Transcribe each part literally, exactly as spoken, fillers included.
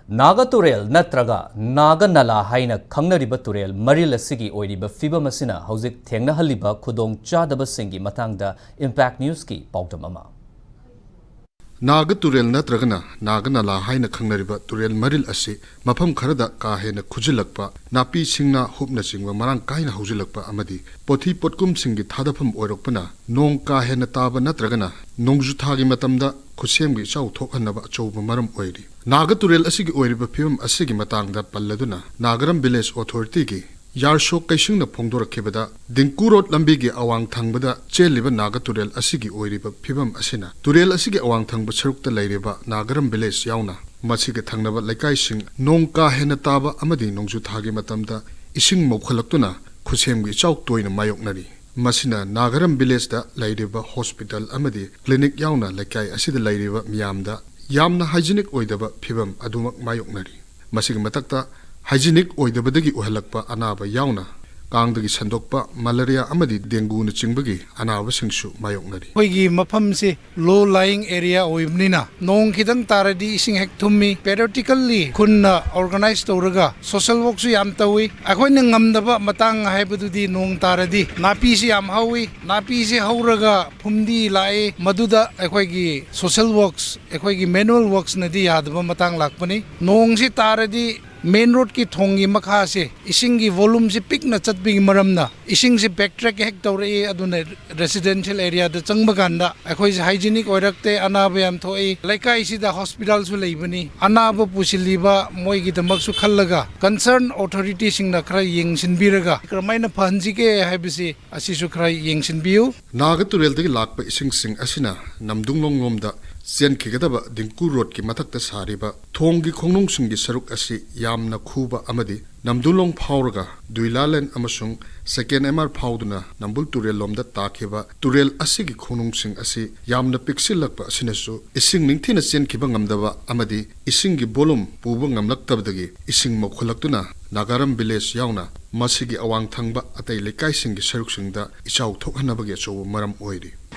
ꯅꯥꯒ ꯇꯨꯔꯦꯜ ꯅꯠꯇ꯭ꯔꯒ ꯅꯥꯒ ꯅꯂꯥ ꯍꯥꯏꯅ ꯈꯪꯅꯔꯤꯕ ꯇꯨꯔꯦꯜ ꯃꯔꯤꯜ ꯑꯁꯤꯒꯤ ꯑꯣꯏꯔꯤꯕ ꯐꯤꯕꯝ ꯑꯁꯤꯅ ꯍꯧꯖꯤꯛ ꯊꯦꯡꯅꯍꯜꯂꯤꯕ ꯈꯨꯗꯣꯡꯆꯥꯗꯕꯁꯤꯡꯒꯤ ꯃꯇꯥꯡꯗ Impact Newsꯀꯤ ꯄꯥꯎꯗꯝ ꯑꯃ꯫ ꯅꯥꯒ ꯇꯨꯔꯦꯜ ꯅꯠꯇ꯭ꯔꯒꯅ ꯅꯥꯒ ꯅꯂꯥ ꯍꯥꯏꯅ ꯈꯪꯅꯔꯤꯕ ꯇꯨꯔꯦꯜ ꯃꯔꯤꯜ ꯑꯁꯤ ꯃꯐꯝ ꯈꯔꯗ ꯀꯥ ꯍꯦꯟꯅ ꯈꯨꯖꯤꯜꯂꯛꯄ, ꯅꯥꯄꯤ ꯁꯤꯡꯅꯥ ꯍꯨꯞꯅꯆꯤꯡꯕ ꯃꯔꯥꯡ ꯀꯥꯏꯅ ꯍꯧꯖꯤꯜꯂꯛꯄ ꯑꯃꯗꯤ ꯄꯣꯊꯤ ꯄꯣꯠꯀꯨꯝꯁꯤꯡꯒꯤ ꯊꯥꯗꯐꯝ ꯑꯣꯏꯔꯛꯄꯅ ꯅꯣꯡ ꯀꯥ ꯍꯦꯟꯅ ꯇꯥꯕ ꯅꯠꯇ꯭ꯔꯒꯅ ꯅꯣꯡꯖꯨꯊꯥꯒꯤ ꯃꯇꯝꯗ ꯈꯨꯠꯁꯦꯝꯒꯤ ꯏꯆꯥꯎ ꯊꯣꯛꯍꯟꯅꯕ ꯑꯆꯧꯕ ꯃꯔꯝ ꯑꯣꯏꯔꯤ꯫ ꯅꯥꯒ ꯇꯨꯔꯦꯜ ꯑꯁꯤꯒꯤ ꯑꯣꯏꯔꯤꯕ ꯐꯤꯕꯝ ꯑꯁꯤꯒꯤ ꯃꯇꯥꯡꯗ ꯄꯜꯂꯗꯨꯅ ꯅꯥꯒꯔꯝ ꯚꯤꯂꯦꯖ ꯑꯣꯊꯣꯔꯤꯇꯤꯒꯤ ꯌꯥꯔꯁꯣꯛ ꯀꯩꯁꯤꯡꯅ ꯐꯣꯡꯗꯣꯔꯛꯈꯤꯕꯗ, ꯗꯤꯡꯀꯨ ꯔꯣꯗ ꯂꯝꯕꯤꯒꯤ ꯑꯋꯥꯡ ꯊꯪꯕꯗ ꯆꯦꯜꯂꯤꯕ ꯅꯥꯒ ꯇꯨꯔꯦꯜ ꯑꯁꯤꯒꯤ ꯑꯣꯏꯔꯤꯕ ꯐꯤꯕꯝ ꯑꯁꯤꯅ ꯇꯨꯔꯦꯜ ꯑꯁꯤꯒꯤ ꯑꯋꯥꯡ ꯊꯪꯕ ꯁꯔꯨꯛꯇ ꯂꯩꯔꯤꯕ ꯅꯥꯒꯔꯝ ꯚꯤꯂꯦꯖ ꯌꯥꯎꯅ ꯃꯁꯤꯒ ꯊꯪꯅꯕ ꯂꯩꯀꯥꯏꯁꯤꯡ ꯅꯣꯡ ꯀꯥ ꯍꯦꯟꯅ ꯇꯥꯕ ꯑꯃꯗꯤ ꯅꯣꯡꯖꯨ ꯊꯥꯒꯤ ꯃꯇꯝꯗ ꯏꯁꯤꯡ ꯃꯧꯈꯠꯂꯛꯇꯨꯅ ꯈꯨꯠꯁꯦꯝꯒꯤ ꯏꯆꯥꯎ ꯇꯣꯏꯅ ꯃꯥꯌꯣꯛꯅꯔꯤ꯫ ꯃꯁꯤꯅ ꯅꯥꯒꯔꯝ ꯚꯤꯂꯦꯖꯇ ꯂꯩꯔꯤꯕ ꯍꯣꯁꯄꯤꯇꯥꯜ ꯑꯃꯗꯤ ꯀ꯭ꯂꯤꯅꯤꯛ ꯌꯥꯎꯅ ꯂꯩꯀꯥꯏ ꯑꯁꯤꯗ ꯂꯩꯔꯤꯕ ꯃꯤꯌꯥꯝꯗ ꯌꯥꯝꯅ ꯍꯥꯏꯖꯤꯅꯤꯛ ꯑꯣꯏꯗꯕ ꯐꯤꯕꯝ ꯑꯗꯨꯃꯛ ꯃꯥꯌꯣꯛꯅꯔꯤ꯫ ꯃꯁꯤꯒꯤ ꯃꯊꯛꯇ ꯍꯥꯏꯖꯤꯅꯤꯛ ꯑꯣꯏꯗꯕꯗꯒꯤ ꯑꯣꯏꯍꯜꯂꯛꯄ ꯑꯅꯥꯕ ꯌꯥꯎꯅ ꯀꯥꯡꯗꯒꯤ ꯁꯟꯗꯣꯛꯄ, ꯃꯂꯥꯔꯤꯌꯥ ꯑꯃꯗꯤ ꯗꯦꯡꯒꯨꯅꯆꯤꯡꯕꯒꯤ ꯑꯅꯥꯕꯁꯤꯡꯁꯨ ꯃꯥꯌꯣꯛꯅꯔꯤ꯫ ꯑꯩꯈꯣꯏꯒꯤ ꯃꯐꯝꯁꯤ low lying area ꯑꯣꯏꯕꯅꯤꯅ ꯅꯣꯡ ꯈꯤꯇꯪ ꯇꯥꯔꯗꯤ ꯏꯁꯤꯡ ꯍꯦꯛ ꯊꯨꯝꯃꯤ꯫ Periodically ꯈꯨꯟꯅ organize ꯇꯧꯔꯒ social workꯁꯨ ꯌꯥꯝ ꯇꯧꯏ꯫ ꯑꯩꯈꯣꯏꯅ ꯉꯝꯗꯕ ꯃꯇꯥꯡ ꯍꯥꯏꯕꯗꯨꯗꯤ ꯅꯣꯡ ꯇꯥꯔꯗꯤ ꯅꯥꯄꯤꯁꯤ ꯌꯥꯝ ꯍꯧꯏ꯫ ꯅꯥꯄꯤꯁꯤ ꯍꯧꯔꯒ ꯐꯨꯝꯗꯤ ꯂꯥꯛꯏ꯫ ꯃꯗꯨꯗ ꯑꯩꯈꯣꯏꯒꯤ social works, ꯑꯩꯈꯣꯏꯒꯤ manual worksꯅꯗꯤ ꯌꯥꯗꯕ ꯃꯇꯥꯡ ꯂꯥꯛꯄꯅꯤ꯫ ꯅꯣꯡꯁꯤ ꯇꯥꯔꯗꯤ main roadꯀꯤ ꯊꯣꯡꯒꯤ ꯃꯈꯥꯁꯦ ꯏꯁꯤꯡꯒꯤ volumeꯁꯤ ꯄꯤꯛꯅ ꯆꯠꯄꯒꯤ ꯃꯔꯝꯅ ꯏꯁꯤꯡꯁꯤ backtrack ꯍꯦꯛ ꯇꯧꯔꯛꯏ꯫ ꯑꯗꯨꯅ residential areaꯗ ꯆꯪꯕ ꯀꯥꯟꯗ ꯑꯩꯈꯣꯏꯁꯦ hygienic ꯑꯣꯏꯔꯛꯇꯦ, ꯑꯅꯥꯕ ꯌꯥꯝ ꯊꯣꯛꯏ꯫ ꯂꯩꯀꯥꯏꯁꯤꯗ hospitalꯁꯨ ꯂꯩꯕꯅꯤ꯫ ꯑꯅꯥꯕ ꯄꯨꯁꯤꯜꯂꯤꯕ ꯃꯣꯏꯒꯤꯗꯃꯛꯁꯨ ꯈꯜꯂꯒ concern authorityꯁꯤꯡꯅ ꯈꯔ ꯌꯦꯡꯁꯤꯟꯕꯤꯔꯒ ꯀꯔꯝꯍꯥꯏꯅ ꯐꯍꯟꯁꯤꯒꯦ ꯍꯥꯏꯕꯁꯤ ꯑꯁꯤꯁꯨ ꯈꯔ ꯌꯦꯡꯁꯤꯟꯕꯤꯌꯨ꯫ ꯅꯥꯒ ꯇꯨꯔꯦꯜꯗꯒꯤ ꯂꯥꯛꯄ ꯏꯁꯤꯡꯁꯤꯡ ꯑꯁꯤꯅ ꯅꯝꯗꯨꯡꯂꯣꯡ ꯂꯣꯝꯗ ꯆꯦꯟꯈꯤꯒꯗꯕ ꯗꯤꯡꯀꯨ ꯔꯣꯗꯀꯤ ꯃꯊꯛꯇ ꯁꯥꯔꯤꯕ ꯊꯣꯡꯒꯤ ꯈꯣꯡꯅꯨꯡꯁꯤꯡꯒꯤ ꯁꯔꯨꯛ ꯑꯁꯤ ꯌꯥꯝꯅ ꯈꯨꯕ ꯑꯃꯗꯤ ꯅꯝꯗꯨꯡꯂꯣꯡ ꯐꯥꯎꯔꯒ ꯗꯨꯏꯂꯥꯂꯦꯟ ꯑꯃꯁꯨꯡ ꯁꯦꯀꯦꯟ ꯑꯦꯝ ꯑꯥꯔ ꯐꯥꯎꯗꯨꯅ ꯅꯝꯕꯨꯜ ꯇꯨꯔꯦꯜ ꯂꯣꯝꯗ ꯇꯥꯈꯤꯕ ꯇꯨꯔꯦꯜ ꯑꯁꯤꯒꯤ ꯈꯣꯡꯅꯨꯡꯁꯤꯡ ꯑꯁꯤ ꯌꯥꯝꯅ ꯄꯤꯛꯁꯤꯜꯂꯛꯄ ꯑꯁꯤꯅꯁꯨ ꯏꯁꯤꯡ ꯅꯤꯡꯊꯤꯅ ꯆꯦꯟꯈꯤꯕ ꯉꯝꯗꯕ ꯑꯃꯗꯤ ꯏꯁꯤꯡꯒꯤ volume ꯄꯨꯕ ꯉꯝꯂꯛꯇꯕꯗꯒꯤ ꯏꯁꯤꯡ ꯃꯧꯈꯠꯂꯛꯇꯨꯅ ꯅꯥꯒꯥꯔꯝ village ꯌꯥꯎꯅ ꯃꯁꯤꯒꯤ ꯑꯋꯥꯡ ꯊꯪꯕ ꯑꯇꯩ ꯂꯩꯀꯥꯏꯁꯤꯡꯒꯤ ꯁꯔꯨꯛꯁꯤꯡꯗ ꯏꯆꯥꯎ ꯊꯣꯛꯍꯟꯅꯕꯒꯤ ꯑꯆꯧꯕ ꯃꯔꯝ ꯑꯣꯏꯔꯤ꯫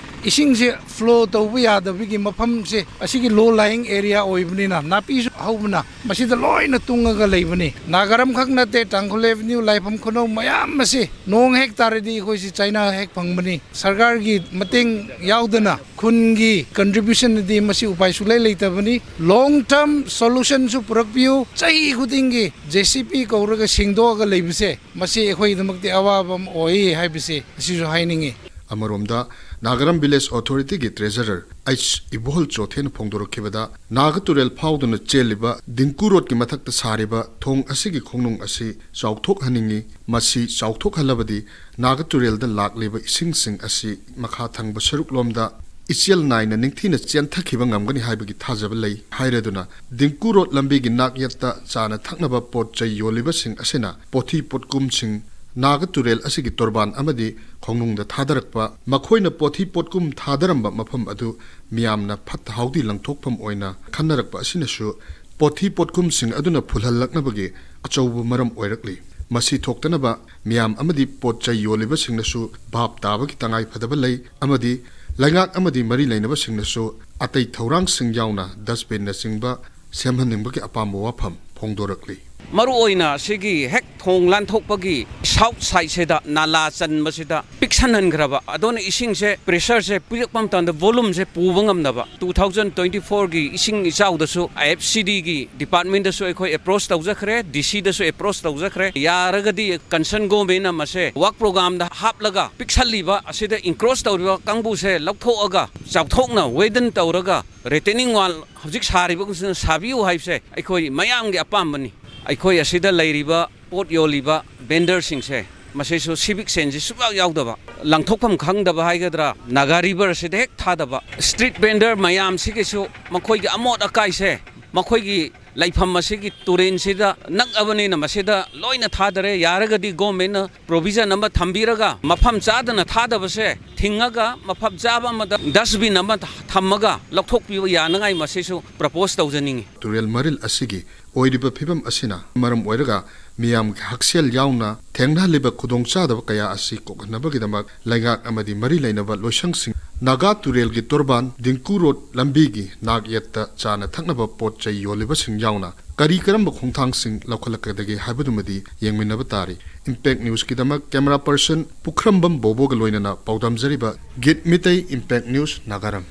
ꯏꯁꯤꯡꯁꯦ ꯐ꯭ꯂꯣ ꯇꯧꯕ ꯌꯥꯗꯕꯒꯤ ꯃꯐꯝꯁꯦ ꯑꯁꯤꯒꯤ ꯂꯣ ꯂꯥꯏꯌꯤꯡ ꯑꯦꯔꯤꯌꯥ ꯑꯣꯏꯕꯅꯤꯅ ꯅꯥꯄꯤꯁꯨ ꯍꯧꯕꯅ ꯃꯁꯤꯗ ꯂꯣꯏꯅ ꯇꯨꯡꯉꯒ ꯂꯩꯕꯅꯤ꯫ ꯅꯥꯒꯥꯔꯝ ꯈꯛ ꯅꯠꯇꯦ, ꯇꯥꯡꯈꯨꯜ ꯑꯦꯚꯦꯅ꯭ꯌꯨ, ꯂꯥꯏꯐꯝ ꯈꯨꯅꯧ ꯃꯌꯥꯝ ꯑꯁꯤ ꯅꯣꯡ ꯍꯦꯛ ꯇꯥꯔꯗꯤ ꯑꯩꯈꯣꯏꯁꯤ ꯆꯥꯏꯅꯥ ꯍꯦꯛ ꯐꯪꯕꯅꯤ꯫ ꯁꯔꯀꯥꯔꯒꯤ ꯃꯇꯦꯡ ꯌꯥꯎꯗꯅ ꯈꯨꯟꯒꯤ ꯀꯟꯇ꯭ꯔꯤꯕ꯭ꯌꯨꯁꯟꯗꯤ ꯃꯁꯤ ꯎꯄꯥꯏ ꯁꯨꯛꯂꯩ ꯂꯩꯇꯕꯅꯤ꯫ ꯂꯣꯡ ꯇꯔꯝ ꯁꯣꯂꯨꯁꯟꯁꯨ ꯄꯨꯔꯛꯄꯤꯌꯨ꯫ ꯆꯍꯤ ꯈꯨꯗꯤꯡꯒꯤ ꯖꯦ ꯁꯤ ꯄꯤ ꯀꯧꯔꯒ ꯁꯦꯡꯗꯣꯛꯑꯒ ꯂꯩꯕꯁꯦ ꯃꯁꯤ ꯑꯩꯈꯣꯏꯒꯤꯗꯃꯛꯇꯤ ꯑꯋꯥꯕ ꯑꯃ ꯑꯣꯏ ꯍꯥꯏꯕꯁꯤ ꯑꯁꯤꯁꯨ ꯍꯥꯏꯅꯤꯡꯉꯤ꯫ ꯑꯃꯔꯣꯝꯗ ꯅꯥꯒꯥꯔꯝ ꯚꯤꯂꯦꯖ ꯑꯣꯊꯣꯔꯤꯇꯤꯒꯤ ꯇ꯭ꯔꯦꯖꯔꯔ ꯑꯩꯆ ꯏꯕꯣꯍꯜ ꯆꯣꯊꯦꯅ ꯐꯣꯡꯗꯣꯔꯛꯈꯤꯕꯗ, ꯅꯥꯒꯥ ꯇꯨꯔꯦꯜ ꯐꯥꯎꯗꯨꯅ ꯆꯦꯜꯂꯤꯕ ꯗꯤꯡꯀꯨ ꯔꯣꯗꯀꯤ ꯃꯊꯛꯇ ꯁꯥꯔꯤꯕ ꯊꯣꯡ ꯑꯁꯤꯒꯤ ꯈꯣꯡꯅꯨꯡ ꯑꯁꯤ ꯆꯥꯎꯊꯣꯛꯍꯟꯅꯤꯡꯏ꯫ ꯃꯁꯤ ꯆꯥꯎꯊꯣꯛꯍꯜꯂꯕꯗꯤ ꯅꯥꯒꯥ ꯇꯨꯔꯦꯜꯗ ꯂꯥꯛꯂꯤꯕ ꯏꯁꯤꯡꯁꯤꯡ ꯑꯁꯤ ꯃꯈꯥ ꯊꯪꯕ ꯁꯔꯨꯛꯂꯣꯝꯗ ꯏꯆꯦꯜ ꯅꯥꯏꯅ ꯅꯤꯡꯊꯤꯅ ꯆꯦꯟꯊꯈꯤꯕ ꯉꯝꯒꯅꯤ ꯍꯥꯏꯕꯒꯤ ꯊꯥꯖꯕ ꯂꯩ ꯍꯥꯏꯔꯗꯨꯅ, ꯗꯤꯡꯀꯨ ꯔꯣꯗ ꯂꯝꯕꯤꯒꯤ ꯅꯥꯛꯌꯦꯠꯇ ꯆꯥꯅ ꯊꯛꯅꯕ ꯄꯣꯠ ꯆꯩ ꯌꯣꯜꯂꯤꯕꯁꯤꯡ ꯑꯁꯤꯅ ꯄꯣꯊꯤ ꯄꯣꯠꯀꯨꯝꯁꯤꯡ ꯅꯥꯒꯥ ꯇꯨꯔꯦꯜ ꯑꯁꯤꯒꯤ ꯇꯣꯔꯕꯥꯟ ꯑꯃꯗꯤ ꯈꯣꯡꯅꯨꯡꯗ ꯊꯥꯗꯔꯛꯄ, ꯃꯈꯣꯏꯅ ꯄꯣꯊꯤ ꯄꯣꯠꯀꯨꯝ ꯊꯥꯗꯔꯝꯕ ꯃꯐꯝ ꯑꯗꯨ ꯃꯤꯌꯥꯝꯅ ꯐꯠꯇ ꯍꯥꯎꯗꯤ ꯂꯪꯊꯣꯛꯐꯝ ꯑꯣꯏꯅ ꯈꯟꯅꯔꯛꯄ ꯑꯁꯤꯅꯁꯨ ꯄꯣꯊꯤ ꯄꯣꯠꯀꯨꯝꯁꯤꯡ ꯑꯗꯨꯅ ꯐꯨꯜꯍꯜꯂꯛꯅꯕꯒꯤ ꯑꯆꯧꯕ ꯃꯔꯝ ꯑꯣꯏꯔꯛꯂꯤ꯫ ꯃꯁꯤ ꯊꯣꯛꯇꯅꯕ ꯃꯤꯌꯥꯝ ꯑꯃꯗꯤ ꯄꯣꯠ ꯆꯩ ꯌꯣꯜꯂꯤꯕꯁꯤꯡꯅꯁꯨ ꯚꯥꯞ ꯇꯥꯕꯒꯤ ꯇꯉꯥꯏ ꯐꯗꯕ ꯂꯩ ꯑꯃꯗꯤ ꯂꯩꯉꯥꯛ ꯑꯃꯗꯤ ꯃꯔꯤ ꯂꯩꯅꯕꯁꯤꯡꯅꯁꯨ ꯑꯇꯩ ꯊꯧꯔꯥꯡꯁꯤꯡ ꯌꯥꯎꯅ ꯗꯁꯕꯤꯟꯅꯆꯤꯡꯕ ꯁꯦꯝꯍꯟꯅꯤꯡꯕꯒꯤ ꯑꯄꯥꯝꯕ ꯋꯥꯐꯝ ꯐꯣꯡꯗꯣꯔꯛꯂꯤ꯫ ꯃꯔꯨꯑꯣꯏꯅ ꯑꯁꯤꯒꯤ ꯍꯦꯛ ꯊꯣꯡ ꯂꯥꯟꯊꯣꯛꯄꯒꯤ ꯁꯥꯎꯠ ꯁꯥꯏꯗꯁꯤꯗ ꯅꯥꯂꯥ ꯆꯟꯕꯁꯤꯗ ꯄꯤꯛꯁꯟꯍꯟꯈ꯭ꯔꯕ, ꯑꯗꯨꯅ ꯏꯁꯤꯡꯁꯦ ꯄ꯭ꯔꯦꯁꯔꯁꯦ ꯄꯤꯔꯛꯄ ꯃꯇꯝꯗ ꯚꯣꯂꯨꯝꯁꯦ ꯄꯨꯕ ꯉꯝꯗꯕ꯫ ꯇꯨ ꯊꯥꯎꯖꯟ ꯇ꯭ꯋꯦꯟꯇꯤ ꯐꯣꯔꯒꯤ ꯏꯁꯤꯡ ꯏꯆꯥꯎꯗꯁꯨ ꯑꯥꯏ ꯑꯦꯐ ꯁꯤ ꯗꯤꯒꯤ ꯗꯤꯄꯥꯔꯠꯃꯦꯟꯗꯁꯨ ꯑꯩꯈꯣꯏ ꯑꯦꯄ꯭ꯔꯣꯁ ꯇꯧꯖꯈ꯭ꯔꯦ, ꯗꯤ ꯁꯤꯗꯁꯨ ꯑꯦꯄ꯭ꯔꯣꯁ ꯇꯧꯖꯈ꯭ꯔꯦ꯫ ꯌꯥꯔꯒꯗꯤ ꯀꯟꯁꯔꯟ ꯒꯣꯔꯃꯦꯟꯅ ꯃꯁꯦ ꯋꯥꯔꯛ ꯄ꯭ꯔꯣꯒ꯭ꯔꯥꯝꯗ ꯍꯥꯞꯂꯒ ꯄꯤꯛꯁꯜꯂꯤꯕ ꯑꯁꯤꯗ ꯏꯟꯀ꯭ꯔꯣꯁ ꯇꯧꯔꯤꯕ ꯀꯥꯡꯕꯨꯁꯦ ꯂꯧꯊꯣꯛꯑꯒ ꯆꯥꯎꯊꯣꯛꯅ ꯋꯦꯗꯟ ꯇꯧꯔꯒ ꯔꯤꯇꯦꯅꯤꯡ ꯋꯥꯜ ꯍꯧꯖꯤꯛ ꯁꯥꯔꯤꯕꯁꯤꯅ ꯁꯥꯕꯤꯌꯨ ꯍꯥꯏꯕꯁꯦ ꯑꯩꯈꯣꯏ ꯃꯌꯥꯝꯒꯤ ꯑꯄꯥꯝꯕꯅꯤ꯫ ꯑꯩꯈꯣꯏ ꯑꯁꯤꯗ ꯂꯩꯔꯤꯕ ꯄꯣꯠ ꯌꯣꯜꯂꯤꯕ ꯚꯦꯟꯗꯔꯁꯤꯡꯁꯦ ꯃꯁꯤꯁꯨ ꯁꯤꯚꯤꯛ ꯁꯦꯟꯁꯁꯤ ꯁꯨꯡꯌꯥꯎ ꯌꯥꯎꯗꯕ, ꯂꯪꯊꯣꯛꯐꯝ ꯈꯪꯗꯕ ꯍꯥꯏꯒꯗ꯭ꯔꯥ, ꯅꯥꯒꯥ ꯔꯤꯚꯔꯁꯤꯗ ꯍꯦꯛ ꯊꯥꯗꯕ, ꯁ꯭ꯇ꯭ꯔꯤꯠ ꯚꯦꯟꯗꯔ ꯃꯌꯥꯝꯁꯤꯒꯤꯁꯨ ꯃꯈꯣꯏꯒꯤ ꯑꯃꯣꯠ ꯑꯀꯥꯏꯁꯦ ꯃꯈꯣꯏꯒꯤ ꯂꯩꯐꯝ ꯑꯁꯤꯒꯤ ꯇꯨꯔꯦꯟꯁꯤꯗ ꯅꯛꯑꯕꯅꯤꯅ ꯃꯁꯤꯗ ꯂꯣꯏꯅ ꯊꯥꯗꯔꯦ꯫ ꯌꯥꯔꯒꯗꯤ ꯒꯣꯔꯃꯦꯟꯅ ꯄ꯭ꯔꯣꯚꯤꯖꯟ ꯑꯃ ꯊꯝꯕꯤꯔꯒ ꯃꯐꯝ ꯆꯥꯗꯅ ꯊꯥꯗꯕꯁꯦ ꯊꯤꯡꯉꯒ ꯃꯐꯝ ꯆꯥꯕ ꯑꯃꯗ ꯗꯁꯕꯤꯟ ꯑꯃ ꯊꯝꯃꯒ ꯂꯧꯊꯣꯛꯄꯤꯕ ꯌꯥꯅꯉꯥꯏ ꯃꯁꯤꯁꯨ ꯄ꯭ꯔꯄꯣꯁ ꯇꯧꯖꯅꯤꯡꯉꯤ꯫ ꯇꯨꯔꯦꯜ ꯃꯔꯤꯜ ꯑꯁꯤꯒꯤ ꯑꯣꯏꯔꯤꯕ ꯐꯤꯕꯝ ꯑꯁꯤꯅ ꯃꯔꯝ ꯑꯣꯏꯔꯒ ꯃꯤꯌꯥꯝꯒꯤ ꯍꯛꯁꯦꯜ ꯌꯥꯎꯅ ꯊꯦꯡꯅꯍꯜꯂꯤꯕ ꯈꯨꯗꯣꯡꯆꯥꯗꯕ ꯀꯌꯥ ꯑꯁꯤ ꯀꯣꯛꯍꯟꯅꯕꯒꯤꯗꯃꯛ ꯂꯩꯉꯥꯛ ꯑꯃꯗꯤ ꯃꯔꯤ ꯂꯩꯅꯕ ꯂꯣꯏꯁꯪꯁꯤꯡ ꯅꯥꯒꯥ ꯇꯨꯔꯦꯜꯒꯤ ꯇꯣꯔꯕꯥꯟ, ꯗꯤꯡꯀꯨ ꯔꯣꯗ ꯂꯝꯕꯤꯒꯤ ꯅꯥꯛ ꯌꯦꯠꯇ ꯆꯥꯅ ꯊꯛꯅꯕ ꯄꯣꯠ ꯆꯩ ꯌꯣꯜꯂꯤꯕꯁꯤꯡ ꯌꯥꯎꯅ ꯀꯔꯤ ꯀꯔꯝꯕ ꯈꯣꯡꯊꯥꯡꯁꯤꯡ ꯂꯧꯈꯠꯂꯛꯀꯗꯒꯦ ꯍꯥꯏꯕꯗꯨꯃꯗꯤ ꯌꯦꯡꯃꯤꯟꯅꯕ ꯇꯥꯔꯤ꯫ ꯏꯝꯄꯦꯛ ꯅ꯭ꯌꯨꯁꯀꯤꯗꯃꯛ ꯀꯦꯃꯦꯔꯥ ꯄꯔꯁꯟ ꯄꯨꯈ꯭ꯔꯝꯕꯝ ꯕꯣꯕꯣꯒ ꯂꯣꯏꯅꯅ ꯄꯥꯎꯗꯝꯖꯔꯤꯕ ꯒꯤꯠ ꯃꯤꯇꯩ, ꯏꯝꯄꯦꯛ ꯅ꯭ꯌꯨꯁ, ꯅꯥꯒꯥꯔꯝ꯫